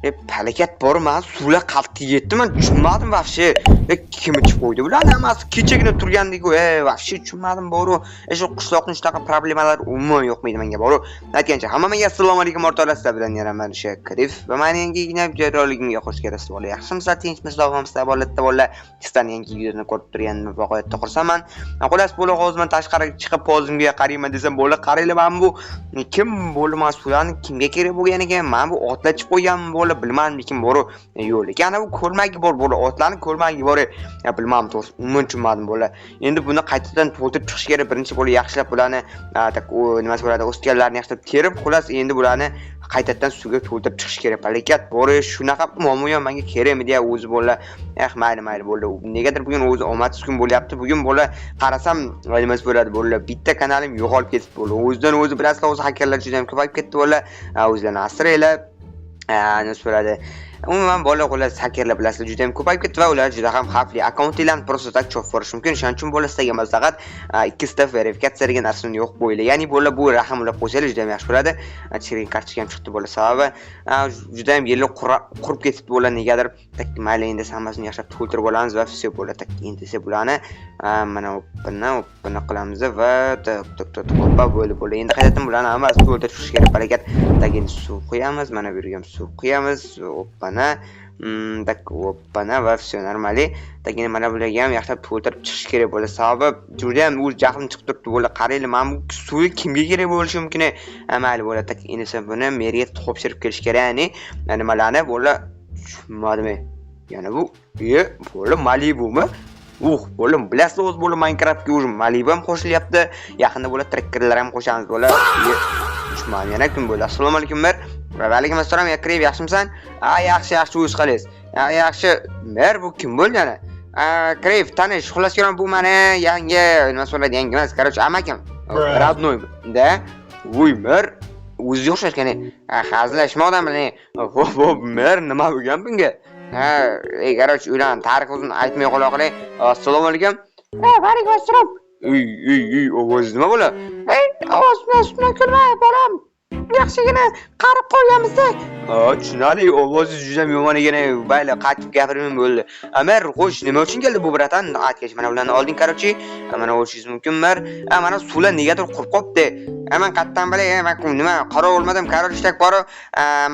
Palakat bor, man suvlar qattiq yetdi, man tushunmadim вообще. Kim ichib qo'ydi bularni hammasi? Kechagina turgandik-ku, вообще tushunmadim boru. Shu qishloqni shunaqa problemalar umuman yo'qmaydi menga boru. Aytgancha, hammaga assalomu alaykum, o'rtoqlar, sizlar bilan yana man Sharif va mani yangigina videoroligimga xush kelibsiz, bola. Yaxshimisizlar, tinchmisizlar, sog'misizlar, bolalar, bolalar. Sizlarni yangi videoni ko'rib turganimdan g'oyatda xursandman. Xullas, bola, hozir man tashqariga chiqib pozimga qarayman desam, bola, qaranglar, mana bu kim bo'ldi, mana suvlarni kimga kerak bo'lgan ekan? Mana bu otlar chiqib qo'yganmi, bola, bilmadim, lekin boru yo'q, lekin ana bu ko'lmagi bor, bola, otlarni ko'lmagi bor. Ya, bilmadim, to'g'risi, umuman tushunmadim, bola. Endi buni qaytadan to'ldirib chiqish kerak. Birinchi, bola, yaxshilab bularni так, u nimasi bo'ladi, o'sganlarni yaxshilab terib, xullas, endi bularni qaytadan suvga to'ldirib chiqish kerak. Palakat bor, shunaqa muammo ham menga kerakmidi ya o'zi, bola? Eh, mayli, mayli, bo'ldi. Negadir bugun o'zi omadsiz kun bo'lyapti. Bugun, bola, qarasam, nimasi bo'ladi, bola, bitta kanalim yo'qolib ketibdi, bola. O'zidan o'zi, bilasizlar, o'zi xakerlar juda ham ko'payib ketdi, bola. O'zlarini asranglar. Nimasi bo'ladi, umuman, bola, xullas, xakerlar, bilasizlar, juda ham ko'payib ketdi va ular juda ham xavfli. Akkauntinglarni просто так chopib yuborishi mumkin. Shuning uchun, bola, sizlarga maslahat: ikki step verifikatsiya degan narsani yo'q qo'yinglar, ya'ni, bola, bu raqam ulab qo'ysanglar, juda ham yaxshi bo'ladi. Chirin kartochka ham chiqdi, bola, sababi juda ham yili qurib ketibdi, bola, negadir. Так, mayli, endi hammasini yaxshilab to'ldirib olamiz va все, bola. Так, endi esa bularni mana buni qilamiz va так, так, так, hoppa, bo'ldi, bo'ldi. Endi qaytadan bularni hammasini to'ldirib chiqish kerak, barakat. Так, endi suv quyamiz, mana bu yerga ham suv quyamiz, hoppana. Так, hoppana, va все нормально. Так, endi mana bularga ham yaxshilab to'ldirib chiqish kerak bo'ladi, sababi juda ham u jahlim chiqib turibdi, bola. Qaranglar, mana bu suvi kimga kerak bo'lishi mumkin? Mayli, bo'ladi. Так, endi esa buni meriga topshirib kelish kerak, ya'ni nimalarni, bola, tushunmadim. Yana bu, bola, Malibumi? Bola, bilasizlar o'zi, bola, Minecraftga уже Malibu ham qo'shilyapti. Yaqinda, bola, traktorlar ham qo'shamiz, bola. Tushunmadim, yana kim bo'ldi? Assalomu alaykum, mer. Va alaykum assalom, Yakrib, yaxshimisan? A, yaxshi, yaxshi, o'zi qalaysiz? A, yaxshi. Mer, bu kim bo'ldi yana? A, Krif, tanish, xullas kalom, bu mani yangi, nima bo'ladi, yangi emas, короче, amakim. Родной. Да? Voy, mer, o'ziga o'xshash ekan. Hazillashma odam bilan. Xo'p, xo'p, mer, nima bo'lgan bunga? Ha, ey, короче, ularni tarix o'zini aytmay qo'ya qolay. Assalomu alaykum. Ha, va alaykum assalom. Ey, ey, ey, ovoz nima bo'ladi? Ey, ovoz bilan ustidan kulma, bolam. Yaxshigina qarib qolganmiz-da. Ha, tushunarli, ovozingiz juda ham yomon ekan, mayli, qaytib gapirmang, bo'ldi. Mer, xo'sh, nima uchun keldi bu, братан? Aytgach, mana bularni olding, короче, mana olishingiz mumkin, mer. Mana suvlar negadir qurib qolibdi. Man qayerdan bilay, man nima qarov olmadim, короче, так borib,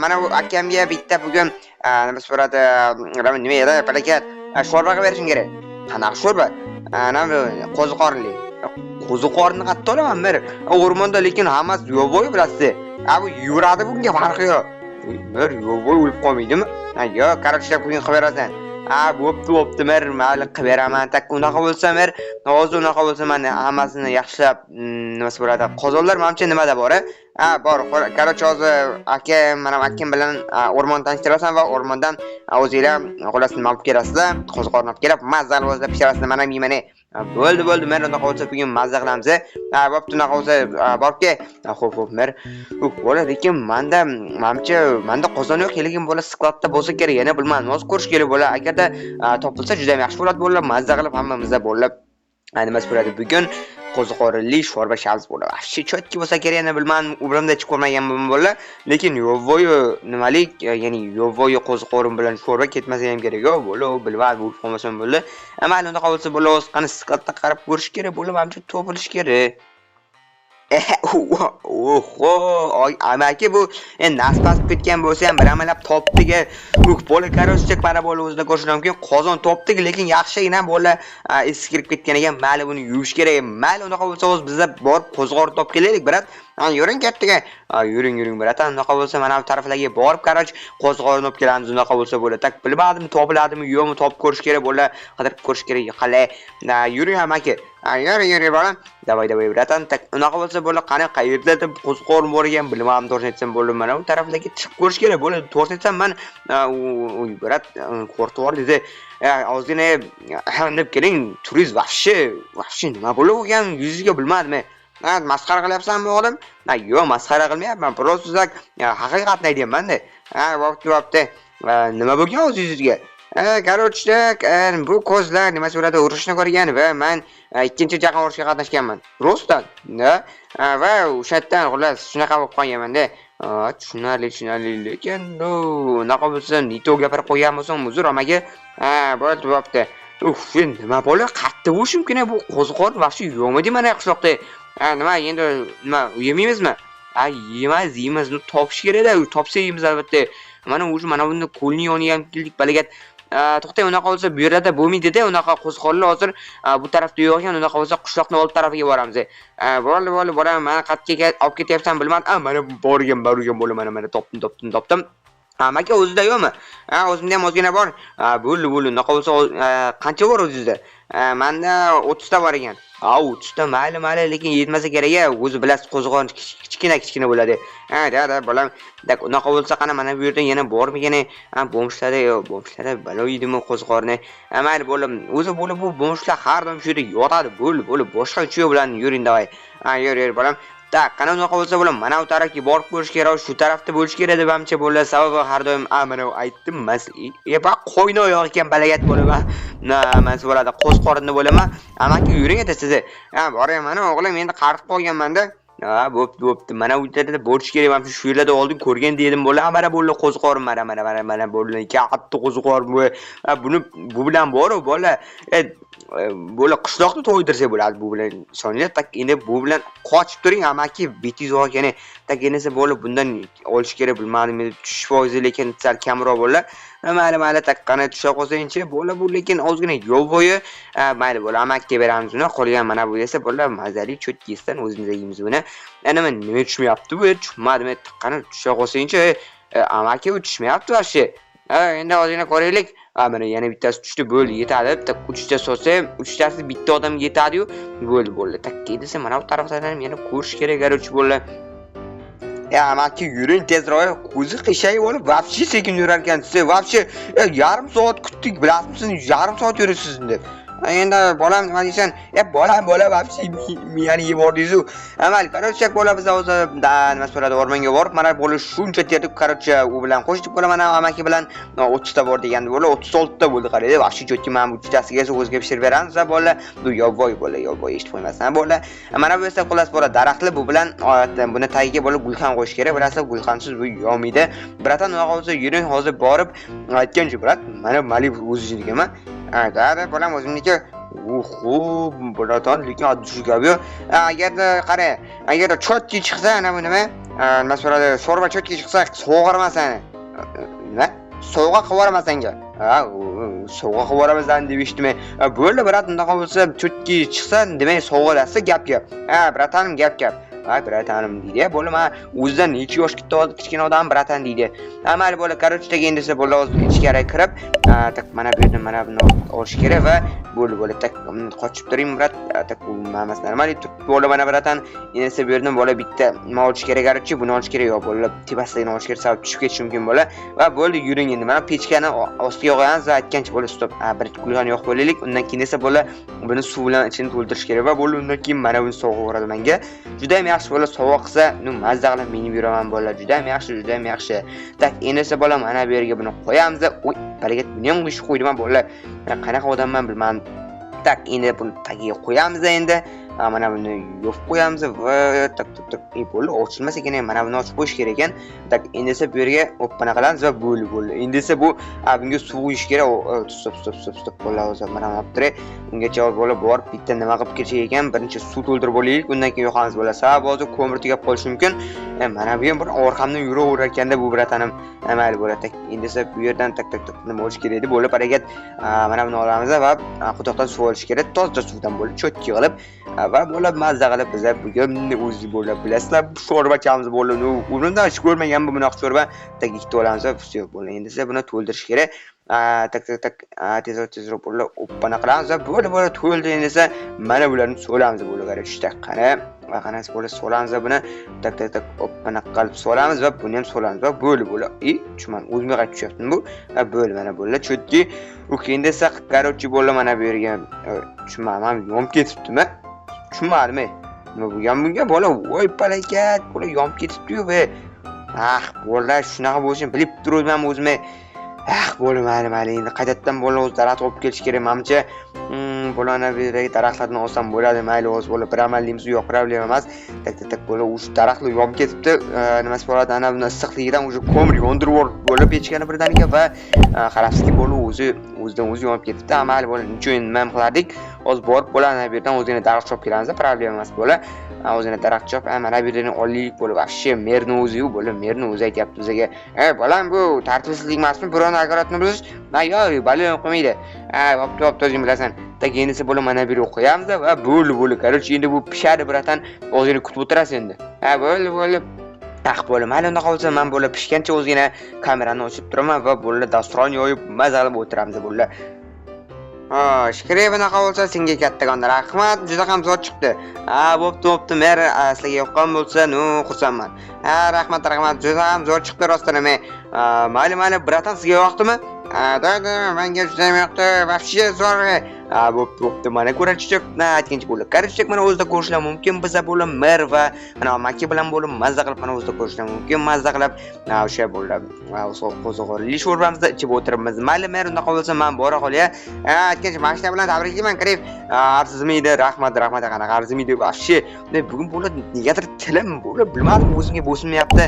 mana bu akamga bitta bugun nima so'radi, nima edi, palakat, sho'rva qilib berishing kerak. Qanaqa sho'rva? Ana bu qo'ziqorinli. Qo'ziqorinni qayerdan olaman, mer? O'rmonda lekin hammasi yovvoyi, bilasiz. A, bu yuradi, bunga farqi yo'q. Mer, yovvoyi o'lib qolmaydimi? Ha, yo'q, короче, bugun qilib berasan. Ha, bo'pti, bo'pti, mer, mayli, qilib beraman. Так, unaqa bo'lsa, mer, hozir unaqa bo'lsa, mana hammasini yaxshilab, nimasi bo'ladi? Qozonlar manimcha nimada bor, a? Ha, bor. Короче, hozir aka, mana akam bilan o'rmon tanishtirasan va o'rmondan o'zinglar, xullas, nima olib kelasizlar? Qo'ziqorin olib kelib, mazza qilib o'zinglar pishirasizlar, mana yeyman. Bo'ldi, bo'ldi, mer, unaqa bo'lsa bugun mazza qilamiz. Ha, bo'pti, unaqa bo'lsa borib kel. Xo'p, xo'p, mer. Bola, lekin manda, manimcha, manda qozon yo'q, lekin, bola, skladda bo'lsa kerak, yana bilmadim. Hozir ko'rish kerak, bola. Agarda topilsa, juda ham yaxshi bo'ladi, bola. Mazza qilib hammamizda, bola, nimasi bo'ladi, bugun qo'ziqorinli sho'rva shabz bo'ladi. Вообще чётки bo'lsa kerak, yana bilmadim, umrimda ichib ko'rmaganman, bola. Lekin yovvoyi nimalik, ya'ni yovvoyi qo'ziqorin bilan sho'rva ketmasa ham kerak, yo'q, bola, bilmadim, o'lib qolmasam bo'ldi. Mayli, unaqa bo'lsa, bola, o'zi qani skladda qarab ko'rish kerak, bola, manimcha topilishi kerak. Oho, amaki, bu endi nas bosib ketgan bo'lsa ham bir amallab topdik. Bola, короче, mana, bola, o'zida ko'rishlar mumkin. Qozon topdik, lekin yaxshigina, bola, eskirib ketgan ekan. Mayli, buni yuvish kerak. Mayli, unaqa bo'lsa, o'zi biza borib qo'zg'or topib kelaylik, брат. Yuring, ketdik. Yuring, yuring, братан. Unaqa bo'lsa, mana bu taraflarga borib, короче, qo'zg'orni olib kelamiz, unaqa bo'lsa, bola. Так, bilmadim, topiladimi, yo'qmi, topib ko'rish kerak, bola. Qidirib ko'rish kerak, qalay. Yuring, amaki. Yuring, yuring, bolam. Давай, давай, братан. Так, unaqa bo'lsa, bola, qani qayerda qo'zg'or bor ekan, bilmadim, to'g'risini aytsam, bola, mana bu taraflarga chiqib ko'rish kerak, bola. To'g'risini aytsam, man uy, брат, qo'rqitib yubordingiz. Ozgina deb keling, turingiz вообще, вообще nima bo'lib qolgan yuzingizga, bilmadim. Ha, masxara qilyapsanmi, o'g'lim? Ha, yo'q, masxara qilmayapman. Просто так haqiqatni aytyapman-da. Ha, bo'pti, bo'pti. Nima bo'lgan o'zi yuzingizga? Короче, bu ko'zlar nima bo'ladi, urushni ko'rgan va man ikkinchi jahon urushiga qatnashganman. Rostdan, da? Va o'sha yerdan, xullas, shunaqa bo'lib qolganman-da. Tushunarli, tushunarli, lekin unaqa bo'lsa не то gapirib qo'ygan bo'lsam, uzr amaki. Ha, bo'ldi, bo'pti. Uf, nima bola, qayerda bo'lishi mumkin bu qo'ziqorin, вообще yo'qmidi mana qishloqda? Ha, nima endi, nima yemaymizmi? Ha, yemaymiz, yeymiz, topish kerak-da, topsa yeymiz albatta. Mana уже mana bunda ko'lning yoniga ham keldik, balakat. To'xtang, unaqa bo'lsa bu yerda bo'lmaydi-da, unaqa qo'ziqorinlar hozir bu tarafda yo'q ekan, unaqa bo'lsa qishloqni old tarafiga boramiz. Bo'ldi, bo'ldi, boraman. Mana qayerga olib ketyapsan bilmadim. Mana borgan, borgan bo'ldi, mana mana topdim, topdim, topdim. Amaki, o'zida yo'qmi? Ha, o'zimda ham ozgina bor. Ha, bo'ldi, bo'ldi. Unaqa bo'lsa qancha bor o'zingizda? Menda 30 ta bor ekan. Ha, 30 ta, mayli, mayli, lekin yetmasa kerak a. O'zi bilasiz, qo'ziqorin kichkina kichkina bo'ladi. Ha, да, да, bolam. Так, unaqa bo'lsa qani mana bu yerda yana bormikan? Ha, бомж larda yo'q, бомж larda balo yeydimi qo'ziqorinni? Ha, mayli, bo'ldi. O'zi bo'lib bu бомж lar har doim shu yerda yotadi. Bo'ldi, bo'ldi. Boshqa ishi yo'q bularning. Yuring, давай. Ha, yur, yur, bolam. Так, qani unaqa bo'lsa bolam, mana bu tarafga borib ko'rish kerak, shu tarafda bo'lishi kerak deb amcha bo'ladi. Sababi har doim mana aytdim, mas e baq qo'yni oyog'i ekan, balagat bo'laman. Na, mas bo'ladi, qo'ziqorinni bo'laman. Amaki, yuring edi sizni. Ha, boray, mana o'g'lim, endi qarib qolganman-da. Ha, bo'pti, bo'pti. Mana u yerda bo'lishi kerak, mana shu yerlarda oldin ko'rgan dedim bo'la. Mana bo'ldi qo'ziqorin, mana mana mana mana bo'ldi. Katta qo'ziqorin bu. Ha, buni bu bilan bor-u bola. E, bo'la qishloqni to'ydirsak bo'ladi bu bilan. Soniylar, так endi bu bilan qochib turing amaki, betingiz olgani. Так endi bo'lib bundan olish kerak, bilmadim, endi tushish foizi lekin sal kamroq bo'ldi. Mayli, mayli, так qani tusha qolsangchi, bo'la bu lekin ozgina yovvoyi. Mayli, bo'la amakiga beramiz uni. Qolgan mana bu esa bo'la mazali cho'tkisidan o'zimiz yeymiz buni. Nima nima tushmayapti bu? Tushmadim. Qani tusha qolsangchi, amaki, u tushmayapti вообще. Ha, endi ozgina ko'raylik. Ha, mana yana bittasi tushdi, bo'ldi, yetadi. Bitta uchta solsa, uchtasi bitta odamga yetadi-yu. Bo'ldi, bo'ldi. Так desa mana bu tarafdan ham yana ko'rish kerak, короче, bo'ldi. Ya amaki, yuring tezroq, ko'zi qiyshayib olib, вообще sekin yurar ekansiz. Вообще yarim soat kutdik, bilasizmi? Yarim soat yuribsiz deb. Endi bolam, nima deysan? E bolam, bola, вообще miyani yeb yubordingiz-u. Mayli, короче, bola, biz o'zi nima bo'ladi, o'rmonga borib, mana bola shuncha terdik, короче, u bilan qo'shdik bola, mana amaki bilan 30 ta bor degandi bola, 36 ta bo'ldi, qaraydi. Вообще cho'tki, mana bu uchtasiga esa o'ziga pishirib beramiz bola. Bu yovvoyi bola, yovvoyi, eshitib qo'ymasdan bola. Mana bu esa xullas bola daraxtli, bu bilan buni tagiga bola gulxan qo'yish kerak, bilasizlar, gulxansiz bu yonmaydi. Братан, unaqa bo'lsa yuring hozir borib aytgancha, брат, mana Malibu o'zingiznikimi? Ha, да, bolam, o'zimniki. Oho, братан, lekin shu gap yo'q. Agarda qara, agarda чётки chiqsa, ana bu nima? Nima so'radi? Sho'rva чётки chiqsa, sovg'arman seni. Nima? Sovg'a qilib yuboraman senga. Ha, sovg'a qilib yuboraman deb eshitdim. Bo'ldi, брат, unaqa bo'lsa чётки chiqsa, demak sovg'alasiz, gap gap. Ha, братан im, gap gap. Ha, братан im deydi. Bo'ldi, man o'zidan necha yosh kichkina odam братан deydi. Ha, mayli, bo'ldi, короче, degan desa bo'ldi, hozir ichkariga kirib, так mana bu yerdan mana buni olish kerak va bo'ldi, bo'ldi. Так qochib turing, брат. Так hammasi normal turibdi, bo'ldi, mana братан. Endi esa bu yerdan bola bitta nima olish kerak, короче, buni olish kerak, yo'q, bo'ldi. Tepasidagini olish kerak, sabab tushib ketishi mumkin bola. Va bo'ldi, yuring endi. Mana pechkani ostiga qo'yamiz va aytgancha bo'ldi, стоп. Bir gulxan yoqib qo'yaylik. Undan keyin esa bola buni suv bilan ichini to'ldirish kerak va bo'ldi, undan keyin mana buni sovg'a beradi menga. Juda ham yaxshi bola, sovg'a qilsa, ну mazza qilib minib yuraman bola. Juda ham yaxshi, juda ham yaxshi. Так, endi esa bola mana bu yerga buni qo'yamiz. Oy, barakat, buni ham qo'shib qo'ydim bola. Qanaqa odamman bilmadim. Так, endi buni tagiga qo'yamiz endi. Mana buni yopib qo'yamiz va так, так, так, bo'ldi, ochilmas ekan, mana buni ochib qo'yish kerak ekan. Так, endi esa bu yerga o'ppana qilamiz va bo'ldi, bo'ldi. Endi esa bu bunga suv quyish kerak. Стоп, стоп, стоп, стоп, bo'ldi, hozir mana olib turay. Ungacha bola borib bitta nima qilib kelsak ekan, birinchi suv to'ldirib olaylik, undan keyin yoqamiz bola. Sababi hozir ko'mir tugab qolishi mumkin. Mana bu ham bir orqamdan yuraverar ekanda bu братан im. Mayli bo'ladi. Так, endi esa bu yerdan так, так, так, nima olish kerak edi? Bo'ldi, barakat. Mana buni olamiz va quduqdan suv olish kerak. Toza suvdan bo'lib, чётки qilib va bo'lib mazza qilib biza bugun o'zi bo'lib bilasizlar, sho'rbachamiz bo'ldi. Umrimda hech ko'rmaganman bunaqa sho'rba. Так, ikkita olamiz va всё, bo'ldi. Endi esa buni to'ldirish kerak. Так, так, так, tezroq, tezroq bo'ldi, o'ppana qilamiz va bo'ldi, bo'ldi, to'ldi. Endi esa mana bularni solamiz bo'ldi, короче. Так, qani, qanasi bo'ldi, solamiz buni. Так, так, так, o'ppana qilib solamiz va buni ham solamiz va bo'ldi, bo'ldi. И tushman, o'zimga qaytib tushyaptim bu. Bo'ldi, mana bo'ldi, чётки. Okey, endi esa, короче, bo'ldi, mana bu yerga tushmadim, yonib ketibdimi? Tushunmadim, nima bo'lgan bunga bola? Voy palakat, bola yonib ketibdi-yu. Ah, bola, shunaqa bo'lishini bilib turibman o'zim. Bo'ldi, mayli, mayli, endi qaytadan bo'ldi, o'zi daraxt olib kelish kerak manimcha. Bo'ldi, ana bu yerdagi daraxtlarni olsam bo'ladi, mayli, o'zi bo'ldi, bir amallaymiz, yo'q, problema emas. Tak, tak, tak, bo'ldi, o'sha daraxtlar yonib ketibdi. Nimasi bo'ladi, ana buni issiqligidan o'sha ko'mir yondirib yuborib bo'ldi pechkani birdaniga va qarabsizki bo'ldi, o'zi o'zidan o'zi yonib ketibdi. Mayli, bo'ldi, nechun endi nima qilardik? Hozir borib bo'ladi, ana bu yerdan o'zini daraxt chopib kelamiz, problema emas bo'ldi. O'zini daraxt chop, mana bu yerdan olaylik bo'ldi. Вообще merni o'zi-yu bo'ldi, merni o'zi aytyapti bizga. Bolam, bu tartibsizlik emasmi? Birovni огород ni buzish? Ma yo'q, balo qo'ymaydi. Ha, bo'pti, bo'pti, o'zing bilasan. Tak endi bo'ldi, mana bu yerga qo'yamiz va bo'ldi, bo'ldi. Короче, endi bu pishadi, братан. O'zini kutib o'tirasiz endi. Ha, bo'ldi, bo'ldi. Bo'ldi, mayli, unaqa bo'lsa, men bo'ldi pishgancha o'zgina kamerani o'chirib turaman va bo'ldi, dasturxon yoyib maza qilib o'tiramiz bo'ldi. Xo'sh, bunaqa bo'lsa senga kattakon rahmat, juda ham zo'r chiqdi. Ha, bo'pti, bo'pti, mer, sizlarga yoqqan bo'lsa, ну, xursandman. Ha, rahmat, rahmat, juda ham zo'r chiqdi rostdan ham. Mayli, mayli, братан, sizga yoqdimi? Ha, да, да, menga juda ham yoqdi, вообще zo'r. Ha, bo'pti, bo'pti, mana ko'rachik, na aytgancha bo'ldi. Короче, mana o'zida ko'rishlar mumkin biza bo'lib mer va mana maki bilan bo'lib mazza qilib mana o'zida ko'rishlar mumkin, mazza qilib o'sha bo'ldi. Qo'ziqorinli sho'rvamizni ichib o'tiribmiz. Mayli, mer, unaqa bo'lsa men bora qolay. Ha, aytgancha mashina bilan tabriklayman, Krif. Arzimaydi, rahmat, rahmat, qanaqa arzimaydi вообще. Bugun bo'ldi, negadir tilim bo'lib, bilmadim, o'zimga bo'ysunmayapti.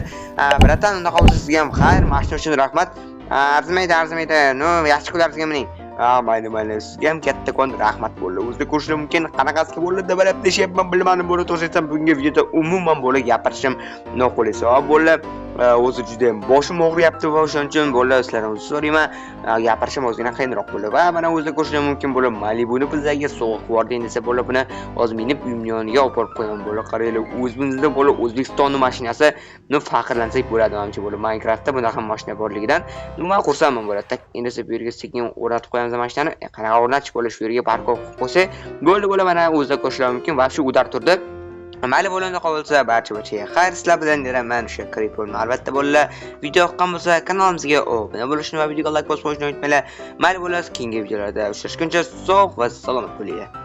Братан, unaqa bo'lsa sizga ham xayr, mashina uchun rahmat. Arzimaydi, arzimaydi. Ну, yaxshi kunlar sizga mining. Ha, mayli, mayli, sizga ham kattakon rahmat bo'ldi. O'zida ko'rishlar mumkin, qanaqasiga bo'ldi, deb deyishyapman, bilmadim, bo'ldi, to'g'ri aytsam, bugungi videoda umuman bo'ldi gapirishim noqulay sabab bo'ldi. O'zi juda ham boshim og'riyapti va o'shaning uchun bo'ldi, sizlardan uzr so'rayman. Gapirishim ozgina qiyinroq bo'ldi va mana o'zida ko'rishlar mumkin bo'ldi. Malibuni bizlarga sovg'a qilib yubordi, endi esa bo'ldi, buni hozir minib uyimning yoniga olib borib qo'yaman bo'ldi. Qaranglar, o'zimizda bo'ldi O'zbekistonni mashinasi, ну, faxrlansak bo'ladi manimcha bo'ldi. Minecraftda bunaqa mashina borligidan man xursandman bo'ladi. Так, endi esa bu yerga sekin o'rnatib qo'yamiz mashinani. Qanaqa o'rnatish bo'ldi, shu yerga парковка qilib qo'ysak bo'ldi, bo'ldi, mana o'zida ko'rishlar mumkin. Va shu удар turdi. Mayli, bo'ldi, unaqa bo'lsa barcha barchaga xayr, sizlar bilan man o'sha Kripolni. Albatta bo'ldi, video yoqqan bo'lsa kanalimizga obuna bo'lishni va videoga like bosib qo'yishni unutmanglar. Mayli bo'ladi, keyingi videolarda uchrashguncha sog' va salomat bo'linglar.